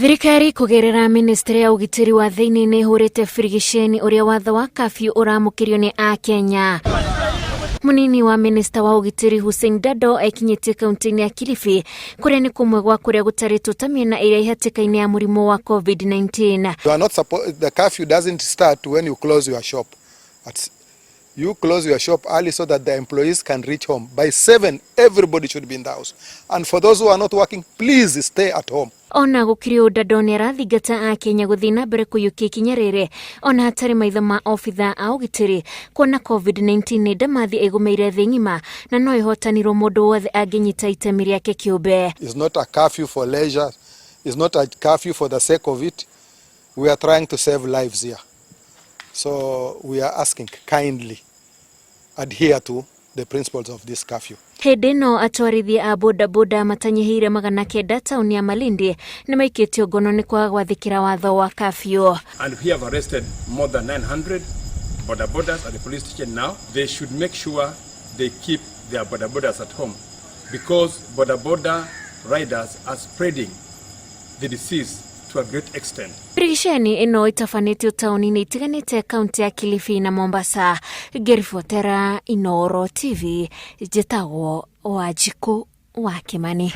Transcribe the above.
Thirikari kũgerera ministry ya ũgitĩri wa thĩinĩ nĩ ĩhũrĩte birigiceni ũrĩa watho wa kafyu ũramũkĩrio nĩ Akenya. Mũnini wa minista wa ũgitĩri Hussein Dado ekinyĩtie kaunti-inĩ ya Kilifi kũrĩa nĩ kũmwe gwa kũrĩa gũtarĩtwo ta mĩena ĩrĩa ĩhatĩka-inĩ ya mũrimũ wa COVID-19. You are not the curfew doesn't start when you close your shop. At You close your shop early so that the employees can reach home. By 7, everybody should be in the house. And for those who are not working, please stay at home. Ona gũkĩrĩ ũũ, Dado nĩ arathingata Akenya gũthiĩ na mbere kũiyũkia ikinya rĩrĩ ona hatarĩ maitho ma obitha a ũgitĩri, kuona COVID-19 nĩ ndamathi ĩgũmĩire thĩ ng'ima na no ĩhotanirwo mũndũ wothe angĩnyita itemi rĩake kĩũmbe. It's not a curfew for leisure. It's not a curfew for the sake of it. We are trying to save lives here. So we are asking, kindly adhere to the principles of this curfew. Hĩndĩ ĩno atwarithia a bodaboda matanyihĩire 900 taũni ya Malindi nĩ maikĩtio ngono nĩ kwaga gwathĩkĩra watho wa kafyu. And we have arrested more than 900 boda bodas at the police station now. They should make sure they keep their boda bodas at home because boda boda riders are spreading the disease to a great extent. Birigiceni ĩno ĩtabanĩtio taũni-inĩ itiganĩte kaunti ya Kilifi na Mombasa. Ngĩribotera Inooro TV, njĩtagwo Wanjikũ wa Kĩmani.